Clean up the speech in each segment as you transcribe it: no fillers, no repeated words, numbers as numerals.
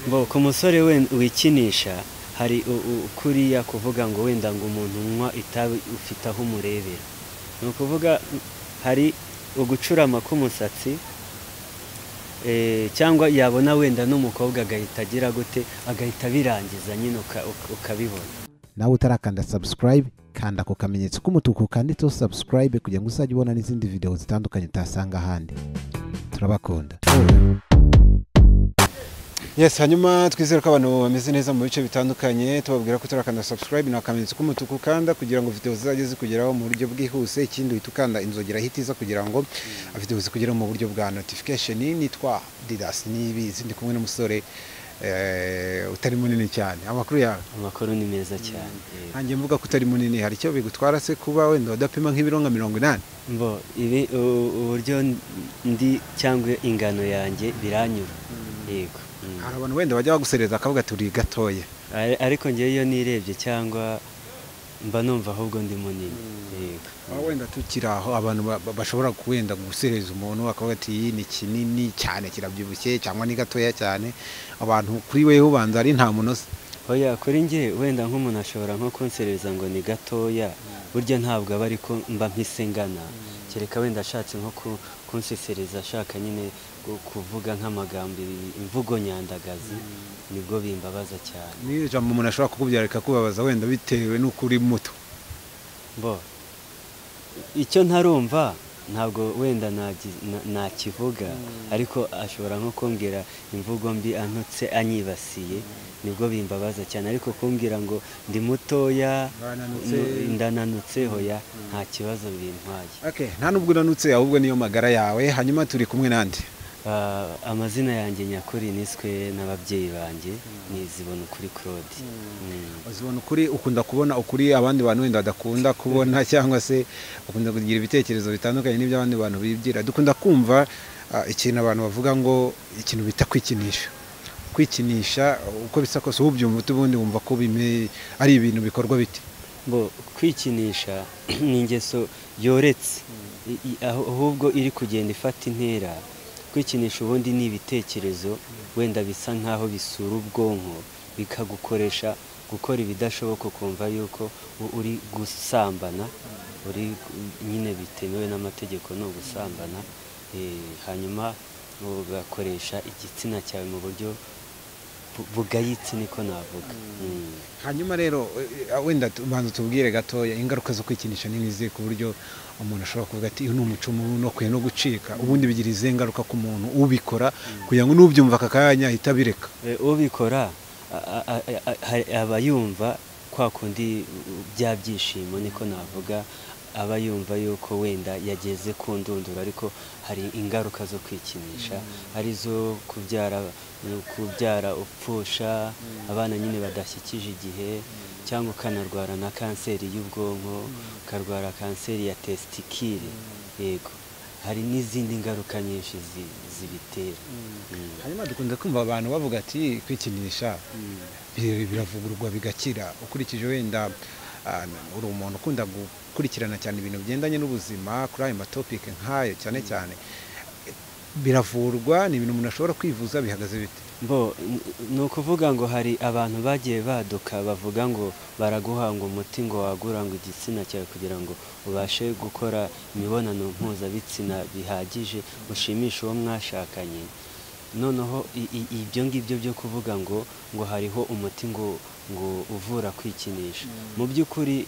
Bo ku musore wikinisha hari kuriya kuvuga ngo wenda ngo umuntu unywa itabi ufite aho umurebera, ni ukuvuga hari ugucurama k'umusatsi, cyangwa yabona wenda n'umukobwa agahita agira gute, agahita birangiza nyine ukabibona. Nawe utarakanda subscribe, kanda ako kamenyetso k'umutuku kanditseho subscribe kugira ngo uzajye ubona n'izindi video zitandukanye utasanga ahandi. Turabakunda. Yes, hanyuma twizere ko abantu bameze neza mu bice bitandukanye, tubabwira ko turakanda subscribe na akamenyetso k'umutuku kanda kugira ngo video zizajye zikugeraho mu buryo bwihuse. Ikindi uhita ukanda inzogera ihita iza kugira ngo video zikugeraho mu buryo bwa notification. Nitwa Didas Niyibizi, ndi kumwe n'umusore utari munini cyane. Amakuru yawe? Amakuru ni meza cyane. Nanjye mvuga ko utari munini, hari icyo bigutwara se kuba wenda udapima nk'ibiro nka 80? Mbo ibi uburyo ndi cyangwa ingano yanjye biranyura. Yego. Hari abantu wenda bajya bagusereza akavuga ati uri gatoya, ariko ngewe iyo nirebye cyangwa mba numva ahubwo ndi munini. Yego. Wenda tukiri aho, abantu bashobora kuwenda gusereza umuntu akavuga ati iyi ni kinini cyane kirabyibushye cyangwa ni gatoya cyane, abantu kuri wewe ubanza ari nta munoza? Oya, kuri nge wenda nk'umuntu ashobora nko kunsereza ngo ni gatoya, burya ntabwo aba ariko mba mpise ngana, kereka wenda ashatse nko kunsesereza ashaka nyine kuvuga nk'amagambo imvugo nyandagazi, nibwo bimbabaza cyane. Ni ijambo umuntu ashobora kukubyara rikakubabaza wenda bitewe n'uko uri muto? Bo icyo ntarumva ntabwo wenda nakivuga, ariko ashobora nko kumbwira imvugo mbi antutse anyibasiye, nibwo bimbabaza cyane. Ariko kumbwira ngo ndi mutoya ndananutse, hoya nta kibazo bintwaye. Okay, nta nubwo unanutse ahubwo niyo magara yawe. Hanyuma turi kumwe nande? Amazina yanjye nyakuri niswe n'ababyeyi banjye ni Zibonukuri Claude. Zibonukuri, ukunda kubona ukuri abandi bantu wenda badakunda kubona, cyangwa se ukunda kugira ibitekerezo bitandukanye n'ibyo abandi bantu bibwira. Dukunda kumva ikintu abantu bavuga ngo ikintu bita kwikinisha. Kwikinisha uko bisa kose ubyumva ubundi wumva ko ari ibintu bikorwa bite? Bo kwikinisha ni ingeso yoretse, ahubwo iri kugenda ifata intera. Kwikinisha ubundi ni ibitekerezo wenda bisa nkaho bisura ubwonko bikagukoresha gukora ibidashoboka, ukumva yuko uri gusambana, uri nyine bitemewe n'amategeko no gusambana, hanyuma ugakoresha igitsina cyawe mu buryo bugayitse, niko navuga. Hanyuma rero wenda banza tubwire gatoya ingaruka zo kwikinisha ni nk'izihe, ku buryo umuntu ashobora kuvuga ati uyu ni umuco mubi no gucika, ubundi bigira izihe ngaruka ku muntu ubikora kugira ngo n'ubyumva aka kanya ahita abireka? Ubikora aba yumva kwa kundi bya byishimo, niko navuga, aba yumva yuko wenda yageze ku ndunduro, ariko hari ingaruka zo kwikinisha arizo kubyara upfusha abana nyine badashyikije igihe, cyangwa ukanarwara na kanseri y'ubwonko, ukarwara kanseri ya testikile. Yego, hari n'izindi ngaruka nyinshi zibitera. Hanyuma dukunda kumva abantu bavuga ati kwikinisha biravugurwa bigakira. Ukurikije wenda uri umuntu ukunda gukurikirana cyane ibintu bigendanye n'ubuzima kuri ayo matopike nk'ayo cyane cyane, biravurwa, ni ibintu umuntu ashobora kwivuza, bihagaze bite? Bo ni ukuvuga ngo hari abantu bagiye baduka bavuga ngo baraguhanga umuti ngo wagura ngo igitsina cyawe kugira ngo ubashe gukora imibonano mpuzabitsina bihagije ushimishe uwo mwashakanye. Noneho ibyo ngibyo byo kuvuga ngo hariho umuti ngo uvura kwikinisha, mu by'ukuri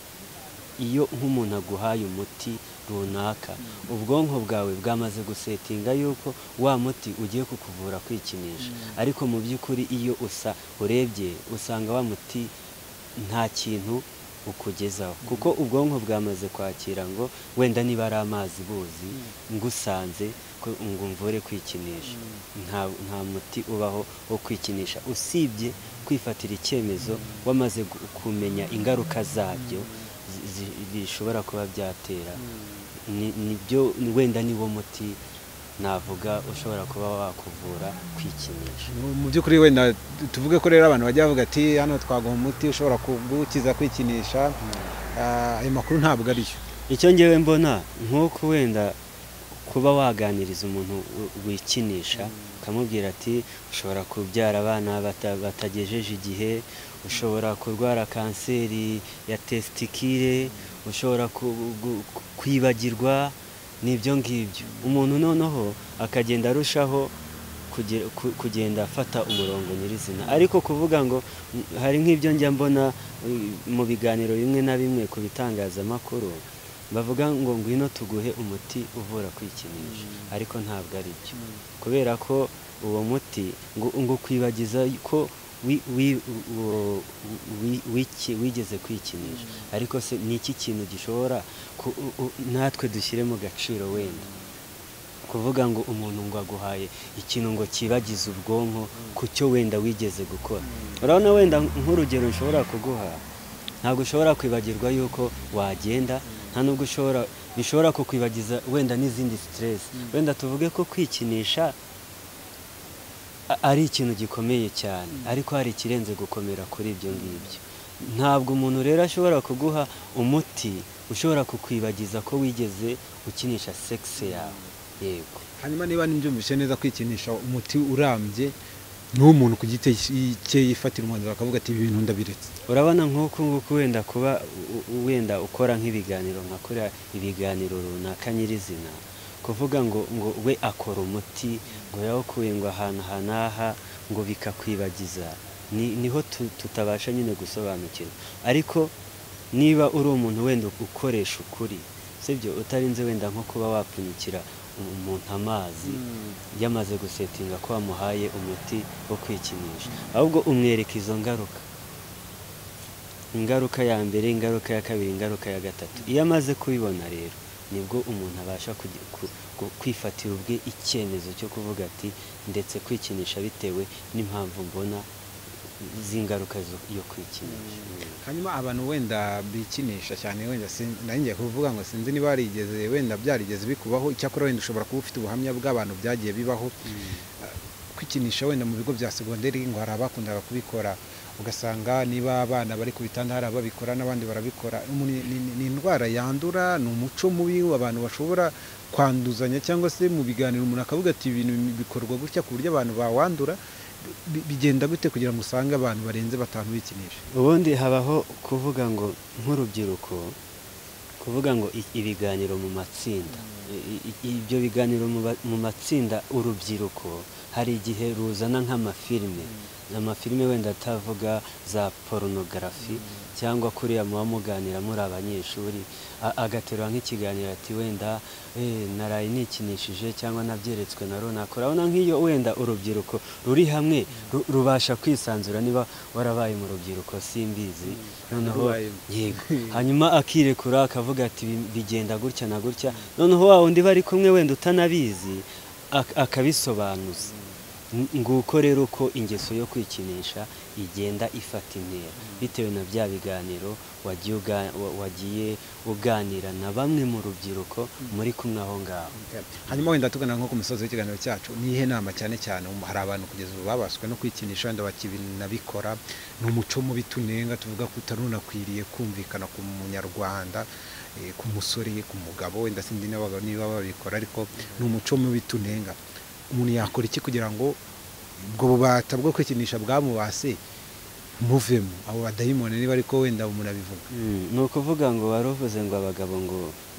iyo nk'umuntu aguhaye umuti runaka, ubwonko bwawe bwamaze gusetinga yuko wa muti ugiye kukuvura kwikinisha, ariko mu by'ukuri iyo urebye usanga wa muti nta kintu ukugezaho, kuko ubwonko bwamaze kwakira ngo wenda niba ari amazi buzi ngusanze ngo mvure kwikinisha. Nta muti ubaho wo kwikinisha usibye kwifatira icyemezo wamaze kumenya ingaruka zabyo bishobora kuba byatera. Nibyo wenda niwo muti navuga ushobora kuba wakuvura kwikinisha. Mu by'ukuri wenda tuvuge ko rero abantu bajya bavuga ati hano twaguha umuti ushobora kugukiza kwikinisha, ayo makuru ntabwo ariyo. Icyo ngewe mbona nk'uko wenda Kuba waganiriza umuntu wikinisha ukamubwira ati ushobora kubyara abana batagejeje igihe, ushobora kurwara kanseri ya testikire, ushobora kwibagirwa, n'ibyo ngibyo. Umuntu noneho akagenda arushaho kugenda afata umurongo nyirizina. Ariko kuvuga ngo hari nk'ibyo njya mbona mu biganiro bimwe na bimwe ku bitangazamakuru bavuga ngo ngwino tuguhe umuti uvura kwikinisha, ariko ntabwo ari byo, kubera ko uwo muti ngo kwibagiza ko wigeze kwikinisha. Ariko se ni iki kintu gishobora natwe dushyire mu gaciro wenda kuvuga ngo umuntu ngo aguhaye ikintu ngo kibagize ubwonko ku cyo wenda wigeze gukora? Urabona wenda nk'urugero nshobora kuguha, ntabwo ushobora kwibagirwa yuko wagenda, nta nubwo bishobora kukwibagiza wenda n'izindi stress. Wenda tuvuge ko kwikinisha ari ikintu gikomeye cyane, ariko hari ikirenze gukomera kuri ibyo ngibyo. Ntabwo umuntu rero ashobora kuguha umuti ushobora kukwibagiza ko wigeze ukinisha sexe yawe. Yego. Hanyuma niba nimbyumvise neza, kwikinisha umuti urambye n'umuntu ku giti cye yifatira umwanzuro akavuga ati ibi bintu ndabiretse. Urabona nk'uku nguku wenda kuba wenda ukora nk'ibiganiro nka kuriya ibiganiro runaka nyirizina, kuvuga ngo we akora umuti ngo yawukuye ngo ahantu aha n'aha ngo bikakwibagiza, niho tutabasha nyine gusobanukirwa. Ariko niba uri umuntu wenda ukoresha ukuri, sibyo, utarinze wenda nko kuba wapfunyikira umuntu amazi yamaze gusetinga ko wamuhaye umuti wo kwikinisha, ahubwo umwereka izo ngaruka, ingaruka ya mbere, ingaruka ya kabiri, ingaruka ya gatatu. Iyo amaze kubibona rero nibwo umuntu abasha kwifatira ubwe icyemezo cyo kuvuga ati ndetse kwikinisha bitewe n'impamvu mbona z'ingaruka yo kwikinisha. Hanyuma abantu wenda bikinisha cyane, wenda ngiye kuvuga ngo sinzi niba barigeze wenda byarigeze bikubaho, icyakora wenda ushobora kuba ufite ubuhamya bw'abantu byagiye bibaho. Kwikinisha wenda mu bigo bya segonderi ngo hari abakundaga kubikora, ugasanga niba abana bari ku bitanda hari ababikora n'abandi barabikora. Ni indwara yandura, ni umuco mubi abantu bashobora kwanduzanya, cyangwa se mu biganiro umuntu akavuga ati ibintu bikorwa gutya ku buryo abantu bawandura. Bigenda gute kugira ngo usange abantu barenze 5 bikinisha? Ubundi habaho kuvuga ngo nk'urubyiruko, kuvuga ngo ibiganiro mu matsinda, ibyo biganiro mu matsinda urubyiruko hari igihe ruzana nk'amafilime, amafilime wenda atavuga za porunogarafi cyangwa kuriya muba muganira muri abanyeshuri, agaterura nk'ikiganiro ati wenda naraye nikinishije cyangwa nabyeretswe na runaka. Urabona nk'iyo wenda urubyiruko ruri hamwe rubasha kwisanzura, niba warabaye mu rubyiruko simbizi, noneho yego, hanyuma akirekura akavuga ati bigenda gutya na gutya, noneho wa wundi bari kumwe wenda utanabizi akabisobanuza. Nguko rero ko ingeso yo kwikinisha igenda ifata intera bitewe na bya biganiro wagiye uganira na bamwe mu rubyiruko muri kumwe aho ngaho. Hanyuma wenda tugana nko ku musozi w'ikiganiro cyacu, nihe nama cyane cyane hari abantu kugeza ubu babaswe no kwikinisha wenda bakibinabikora, ni umuco mubi tunenga tuvuga ko utarunakwiriye kumvikana ku munyarwanda, ku musore, ku mugabo, wenda sindi n'abagabo niba babikora, ariko ni umuco mubi tunenga. Umuntu yakora iki kugira ngo ubwo bubata bwo kwikinisha bwamubase muvemo abo badayimoni, niba ariko wenda umuntu abivuga? Ni ukuvuga ngo waruvuze ngo abagabo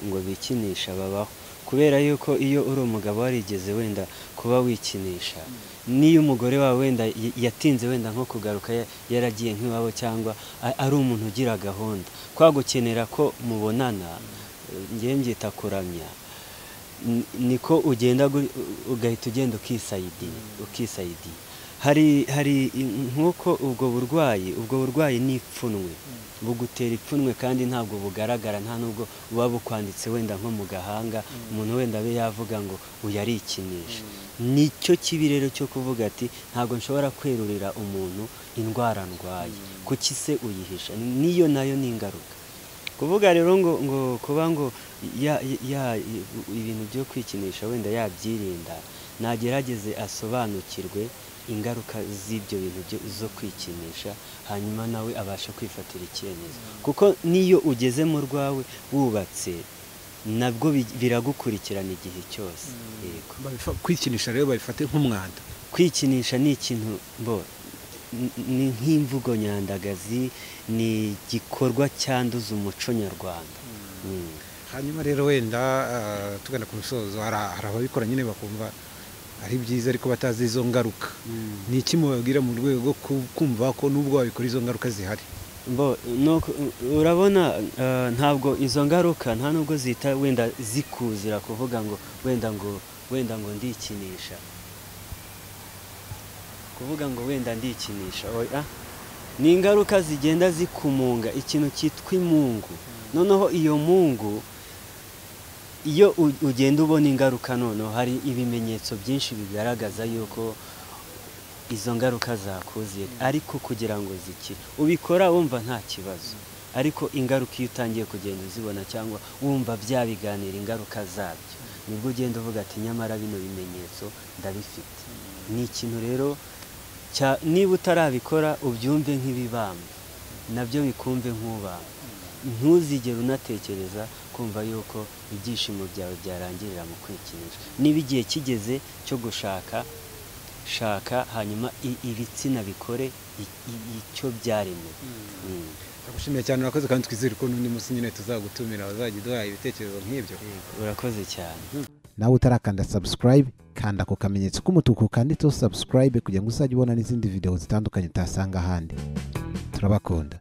ngo bikinisha babaho, kubera yuko iyo uri umugabo warigeze wenda kuba wikinisha, niyo umugore wawe wenda yatinze wenda nko kugaruka yaragiye nk'iwabo cyangwa ari umuntu ugira gahunda, kwa gukenera ko mubonana, ngiye mbyita kuramya, niko ugenda ugahita ugenda ukisayidiye. Hari nk'uko ubwo burwayi ni ipfunwe, bugutera ipfunwe kandi ntabwo bugaragara, nta nubwo buba bukwanditse wenda nko mu gahanga, umuntu wenda abe yavuga ngo uyu arikinisha. Nicyo kibi rero cyo kuvuga ati ntabwo nshobora kwerurira umuntu indwara ndwaye, kuki se uyihisha? Niyo nayo ni ingaruka. Kuvuga rero ngo kuba ngo ya ibintu byo kwikinisha wenda yabyirinda, nagerageze asobanukirwe ingaruka z'ibyo bintu zo kwikinisha, hanyuma nawe abasha kwifatira icyemezo. Kuko niyo ugeze mu rwawe wubatse, Nabwo biragukurikirana igihe cyose. Yego. Kwikinisha rero babifate nk'umwanda. Kwikinisha ni ikintu ni nk'imvugo nyandagazi, ni igikorwa cyanduza umuco nyarwanda. Hanyuma rero wenda tugana ku musozo, hari ababikora nyine bakumva ari byiza ariko batazi izo ngaruka. Ni iki mubabwira mu rwego rwo kumva ko nubwo babikora izo ngaruka zihari? Urabona ntabwo izo ngaruka nta nubwo zita wenda zikuzira kuvuga ngo wenda ngo ndikinisha, kuvuga ngo wenda ndikinisha, oya, ni ingaruka zigenda zikumunga ikintu cyitwa imungu. Noneho iyo mungu iyo ugenda ubona ingaruka, noneho hari ibimenyetso byinshi bigaragaza yuko izo ngaruka zakuziye, ariko kugira ngo zikire ubikora wumva nta kibazo, ariko ingaruka iyo utangiye kugenda uzibona cyangwa wumva bya biganira ingaruka zabyo, nibwo ugenda uvuga ati nyamara bino bimenyetso ndabifite. Ni ikintu rero niba utarabikora ubyumve nk'ibibamba, nabyo bikumve nk'ubamba, ntuzigere unatekereza kumva yuko ibyishimo byawe byarangirira mu kwikinisha. Niba igihe kigeze cyo gushaka, shaka, hanyuma ibitsina bikore icyo byaremewe. Ndagushimiye cyane, urakoze, kandi twizere ko n'undi munsi nyine tuzagutumira bazajya uduha ibitekerezo nk'ibyo. Urakoze cyane. Nawe utarakanda subscribe, kanda ku kamenyetso k'umutuku kanditseho subscribe kugira ngo uzajye ubona n'izindi video zitandukanye utasanga ahandi. Turabakunda.